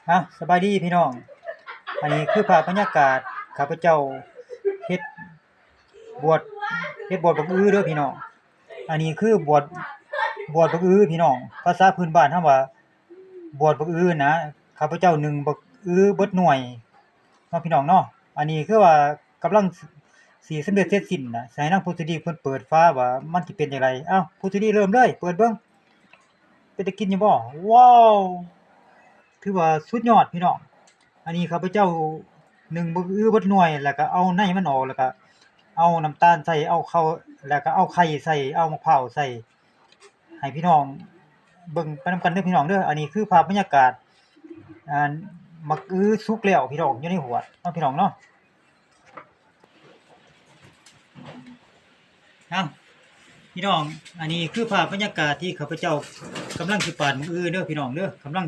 ອ່ະ ສະບາຍດີພີ່ນ້ອງ ອັນນີ້ຄືພາບບັນຍາກາດຂ້າພະເຈົ້າເຮັດບວດ ເຮັດບວດບັກອືເດີພີ່ນ້ອງ. ອັນນີ້ຄືບວດ ບວດບັກອືພີ່ນ້ອງ ພາສາພື້ນບ້ານເຮົາວ່າບວດບັກອືນະ. ຂ້າພະເຈົ້າໜຶ້ງບັກອືເບິດໜ່ວຍເນາະພີ່ນ້ອງເນາະ. ອັນນີ້ຄືວ່າກຳລັງ ຊິສຳເລັດເສັດສິ້ນນະ ໃຫ້ນາງພຸດສະດີເພິ່ນເປີດຝາວ່າມັນຊິເປັນຈັ່ງໃດ. ເອົ້າ ພຸດສະດີເລີ່ມເລີຍ ເປີດເບິ່ງ ເປັນຕາກິນຢູ່ບໍ່? ວ້າວ ຖືວ່າສຸດຍອດພີ່ນ້ອງ. ອັນນີ້ຂ້າພະເຈົ້າໜຶ້ງບັກອືເບິດໜ່ວຍ ແລ້ວກະເອົາໃນມັນອອກ ແລ້ວກະເອົານ້ຳຕານໃສ່ ເອົາເຂົ້າ ແລ້ວກະເອົາໄຂ່ໃສ່ ເອົາໝາກພ້າວໃສ່ ໃຫ້ພີ່ນ້ອງເບິ່ງໄປນຳກັນເດີພີ່ນ້ອງເດີ. ອັນນີ້ຄືພາບບັນຍາກາດ ອັນ ບັກອືສຸກແລ້ວພີ່ນ້ອງ ຢູ່ໃນຫວດເນາະພີ່ນ້ອງເນາະ. ເອົ້າ ພີ່ນ້ອງ ອັນນີ້ຄືພາບບັນຍາກາດທີ່ຂ້າພະເຈົ້າກຳລັງຊິປາດບັກອືເດີພີ່ນ້ອງເດີ ກຳລັງ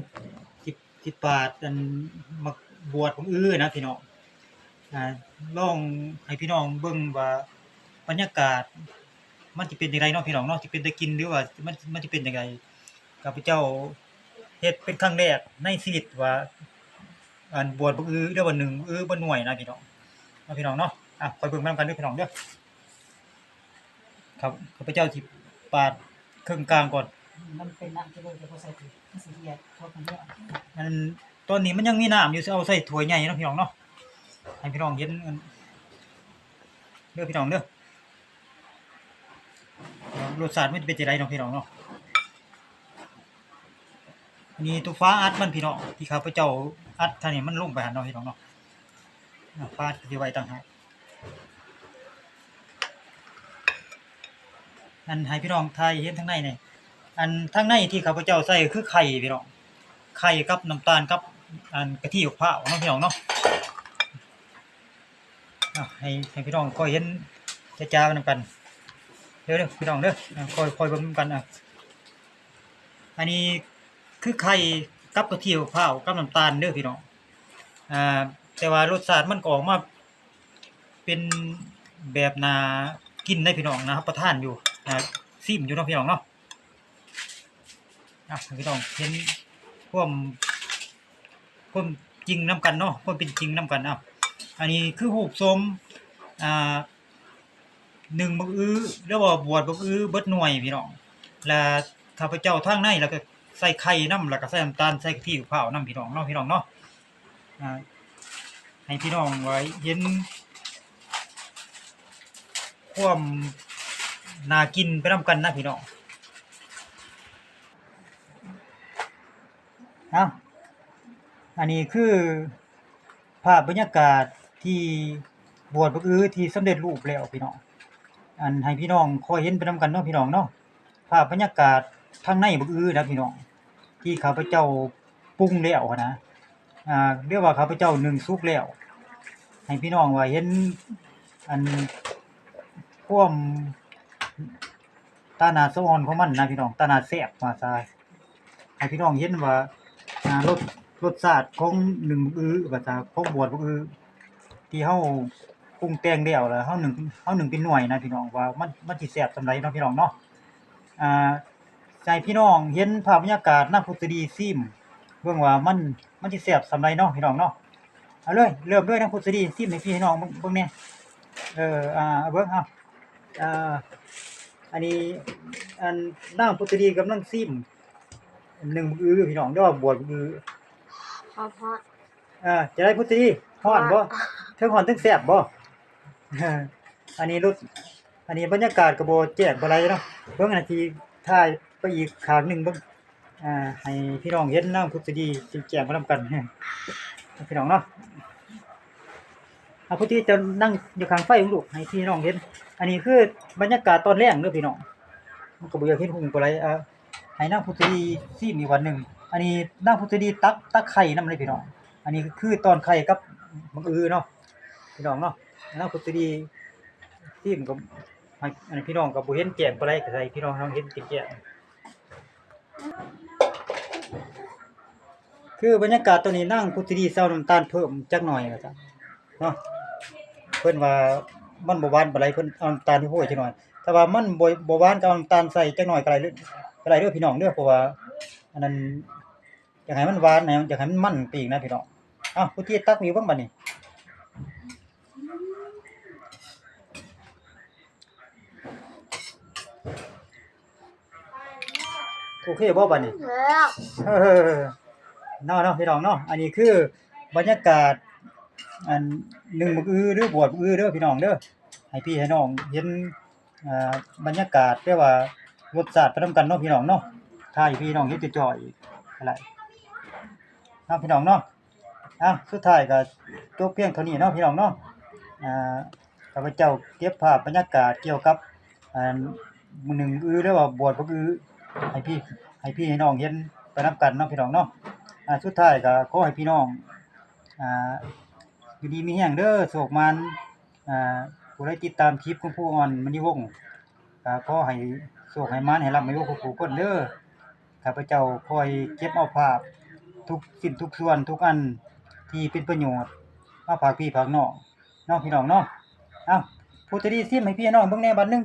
ຊິ ຊິປາດອັນ ໝາກບວດບັກອືນະພີ່ນ້ອງ. ອ່າ ລອງໃຫ້ພີ່ນ້ອງເບິ່ງວ່າບັນຍາກາດມັນຊິເປັນຈັ່ງໃດເນາະພີ່ນ້ອງເນາະ ຊິເປັນຕາກິນ ຫຼືວ່າມັນ ມັນຊິເປັນຈັ່ງໃດ. ຂ້າພະເຈົ້າເຮັດເປັນຄັ້ງແລກໃນຊີວິດວ່າ ອັນ ບວດບັກອື ຫຼືວ່າໜຶ້ງບັກອືເບິດໜ່ວຍນະພີ່ນ້ອງ ເນາະພີ່ນ້ອງເນາະ. ອ່ະ ຄອຍເບິ່ງນຳກັນເດີພີ່ນ້ອງເດີ. ຂ້າ ຂ້າພະເຈົ້າຊິປາດເຄິ່ງກາງກ່ອນ ມັນເປັນນ້ຳຈະເລີຍ ແຕ່ບໍ່ໃສ່ ມັນຊິລຽກ ພວກມັນເນາະ. ອັນ ຕອນນີ້ມັນຍັງມີນ້ຳຢູ່ ຊິເອົາໃສ່ຖ້ວຍໃຫຍ່ເນາະພີ່ນ້ອງເນາະ ໃຫ້ພີ່ນ້ອງເຫັນເດີພີ່ນ້ອງເດີ. ລົດຊາດມັນຈະເປັນຈັ່ງໃດເນາະພີ່ນ້ອງເນາະ. ອັນນີ້ຕົວຝາອັດມັນພີ່ນ້ອງ ທີ່ຂ້າພະເຈົ້າອັດທາງນີ້ມັນລົງໄປຫັ້ນເນາະພີ່ນ້ອງເນາະ. ອ່າ ຝາອັດກໍຊິໄວ້ຕ່າງຫາກ. ອັນ ໃຫ້ພີ່ນ້ອງຖ່າຍເຫັນທາງໃນນີ້ ອັນ ທາງໃນທີ່ຂ້າພະເຈົ້າໃສ່ຄືໄຂ່ພີ່ນ້ອງ ໄຂ່ກັບນ້ຳຕານກັບ ອັນ ກະທິບັກພ້າວເນາະພີ່ນ້ອງເນາະ. ອ່ະ ໃຫ້ ໃຫ້ພີ່ນ້ອງຄ່ອຍເຫັນຈ້າໆໄປນຳກັນເດີ ພີ່ນ້ອງເດີ. ອ່ະ ຄ່ອຍ ຄ່ອຍເບິ່ງນຳກັນ. ອ່ະ ອັນນີ້ຄືໄຂ່ກັບກະທິບັກພ້າວກັບນ້ຳຕານເດີພີ່ນ້ອງ. ອ່າ ແຕ່ວ່າລົດຊາດມັນກໍອອກມາເປັນແບບໜ້າກິນໄດ໋ພີ່ນ້ອງ ໜ້າຮັບປະທານຢູ່ ໜ້າຊີມຢູ່ເນາະພີ່ນ້ອງເນາະ. ອ່ະ ໃຫ້ພີ່ນ້ອງເຫັນຄວາມ ຄວາມຈິງນຳກັນເນາະ ຄວາມເປັນຈິງນຳກັນ. ເອົ້າ ອັນນີ້ຄືຮູບຊົມ ອ່າ ໜຶ້ງບັກອື ຫຼືວ່າບວດບັກອືເບິດໜ່ວຍພີ່ນ້ອງ. ແລະຂ້າພະເຈົ້າທາງໃນ ແລ້ວກໍໃສ່ໄຂ່ນຳ ແລ້ວກໍໃສ່ນ້ຳຕານ ໃສ່ກະທິບັກພ້າວນຳພີ່ນ້ອງເນາະ ພີ່ນ້ອງເນາະ. ອ່າ ໃຫ້ພີ່ນ້ອງໄດ້ເຫັນຄວາມໜ້າກິນໄປນຳກັນນະພີ່ນ້ອງ. ເອົ້າ ອັນນີ້ຄືພາບບັນຍາກາດທີ່ບວດບັກອືທີ່ສຳເລັດຮູບແລ້ວພີ່ນ້ອງ. ອັນ ໃຫ້ພີ່ນ້ອງຄ່ອຍເຫັນໄປນຳກັນເນາະພີ່ນ້ອງເນາະ. ພາບບັນຍາກາດທາງໃນບັກອືນະພີ່ນ້ອງ ທີ່ຂ້າພະເຈົ້າປຸງແລ້ວຫັ້ນນະ ອ່າ ຫຼືວ່າຂ້າພະເຈົ້າໜຶ້ງສຸກແລ້ວ ໃຫ້ພີ່ນ້ອງວ່າເຫັນ ອັນ ຄວາມຕາໜ້າສະອອນຂອງມັນນະພີ່ນ້ອງ ຕາໜ້າແຊບວ່າຊະ. ໃຫ້ພີ່ນ້ອງເຫັນວ່າ ອ່າ ລົດ ລົດຊາດຂອງໜຶ້ງບັກອືວ່າຊະ ຂອງບວດບັກອື ທີ່ເຮົາປຸງແຕ່ງແລ້ວ ແລ້ວເຮົາໜຶ້ງ ເຮົາໜຶ້ງເປັນໜ່ວຍນະພີ່ນ້ອງ ວ່າມັນ ມັນຊິແຊບສ່ຳໃດເນາະພີ່ນ້ອງເນາະ. ອ່າ ໃຫ້ພີ່ນ້ອງເຫັນພາບບັນຍາກາດນາງພຸດສະດີຊີມເບິ່ງວ່າມັນ ມັນຊິແຊບສ່ຳໃດເນາະພີ່ນ້ອງເນາະ. ເອົາເລີຍ ເລີ່ມເລີຍນາງພຸດສະດີ ຊີມໃຫ້ພີ່ໃຫ້ນ້ອງເບິ່ງ ເບິ່ງແດ່. ເອີ ອ່າ ເບິ່ງ ເອົາ ອ່າ ອັນນີ້ ອັນ ນາງພຸດສະດີກຳລັງຊີມໜຶ້ງບັກອືພີ່ນ້ອງ ຫຼືວ່າບວດບັກອື. ເອົາ ເອົາ ອ່າ ຈັ່ງໃດພຸດສະດີ ຮ້ອນບໍ່? ເທິງຮ້ອນເທິງແຊບບໍ່? ອັນນີ້ລົດ ອັນນີ້ບັນຍາກາດກໍບໍ່ແຈ້ງປານໃດເນາະ. ເບິ່ງ ອັນທີ່ຖ່າຍໄປອີກຂ້າງໜຶ່ງເບິ່ງ ອ່າ ໃຫ້ພີ່ນ້ອງເຫັນນາງພຸດສະດີແຈ້ງໄປນຳກັນ ພີ່ນ້ອງເນາະ. ເອົາ ພຸດສະດີ ເຈົ້ານັ່ງຢູ່ຂ້າງໄຟເບິ່ງລູກ ໃຫ້ພີ່ນ້ອງເຫັນ. ອັນນີ້ຄືບັນຍາກາດຕອນແລງເດີພີ່ນ້ອງ ມັນກໍບໍ່ຢາກເຫັນຮຸ່ງປານໃດ. ອ່າ ໃຫ້ນາງພຸດສະດີຊີມອີກວັນໜຶ່ງ. ອັນນີ້ນາງພຸດສະດີຕັກ ຕັກໄຂ່ນຳເດ້ພີ່ນ້ອງ. ອັນນີ້ຄືຕອນໄຂ່ກັບບັກອືເນາະ ພີ່ນ້ອງເນາະ. ໃຫ້ນາງພຸດສະດີຊີມກໍໃຫ້ ອັນ ພີ່ນ້ອງກໍບໍ່ເຫັນແຈ້ງປານໃດ ກໍໃຫ້ພີ່ນ້ອງເຮົາເຫັນແຈ້ງໆ. ຄືບັນຍາກາດຕອນນີ້ນາງພຸດສະດີເອົານ້ຳຕານເພີ່ມຈັກໜ່ອຍວ່າຊັ້ນເນາະ. ເພິ່ນວ່າມັນບໍ່ຫວານປານໃດ ເພິ່ນເອົານ້ຳຕານໂຮຍຈັກໜ່ອຍ. ຖ້າວ່າມັນບໍ່ ບໍ່ຫວານກໍເອົານ້ຳຕານໃສ່ຈັກໜ່ອຍກໍໄດ້ເດີ ກໍໄດ້ເດີພີ່ນ້ອງເດີ. ເພາະວ່າອັນນັ້ນ ຢາກໃຫ້ມັນຫວານ ໃຫ້ ຢາກໃຫ້ມັນມັນໄປອີກນະພີ່ນ້ອງ. ເອົ້າ ຜູ້ທີ່ຕັກອີກເບິ່ງບາດນີ້ ໂອເຄບໍ່ບາດນີ້? ເອີ ເນາະ ເນາະ ພີ່ນ້ອງເນາະ. ອັນນີ້ຄືບັນຍາກາດ ອັນ ໜຶ້ງບັກອື ຫຼື ບວດບັກອືເດີພີ່ນ້ອງເດີ ໃຫ້ພີ່ໃຫ້ນ້ອງເຫັນ ອ່າ ບັນຍາກາດ ແຕ່ວ່າລົດຊາດໄປນຳກັນເນາະພີ່ນ້ອງເນາະ. ຖ້າໃຫ້ພີ່ນ້ອງເຫັນຈ່ອຍໆ ກະໄດ້ເນາະພີ່ນ້ອງເນາະ. ອ່ະ ສຸດທ້າຍກໍຈົບພຽງເທົ່ານີ້ເນາະພີ່ນ້ອງເນາະ. ອ່າ ຂ້າພະເຈົ້າເກັບພາບບັນຍາກາດກ່ຽວກັບ ອັນ ໜຶ້ງອື ຫຼືວ່າບວດບັກອື ໃຫ້ພີ່ ໃຫ້ພີ່ໃຫ້ນ້ອງເຫັນໄປນຳກັນເນາະພີ່ນ້ອງເນາະ. ອ່າ ສຸດທ້າຍກໍຂໍໃຫ້ພີ່ນ້ອງ ອ່າ ຢູ່ດີມີແຮງເດີ ໂຊກໝານ. ອ່າ ຜູ້ໃດຕິດຕາມຄລິບຂອງຜູ້ອ່ອນມະນີວົງ ກໍຂໍໃຫ້ໂຊກໃຫ້ໝານ ໃຫ້ລ່ຳໃຫ້ລວຍທຸກຜູ້ຄົນເດີ. ຂ້າພະເຈົ້າຄອຍເກັບເອົາພາບທຸກຊິ້ນທຸກສ່ວນທຸກອັນທີ່ເປັນປະໂຫຍດມາຝາກພີ່ຝາກນ້ອງເນາະ ພີ່ນ້ອງເນາະ. ເອົ້າ ຜູ້ໃຈດີ ຊີມໃຫ້ພີ່ໃຫ້ນ້ອງເບິ່ງແດ່ບາດໜຶ່ງ.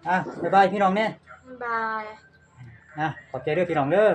ອ່ະ ບາຍບາຍພີ່ນ້ອງແດ່. ບາຍ. ອ່ະ ຂອບໃຈເດີພີ່ນ້ອງເດີ.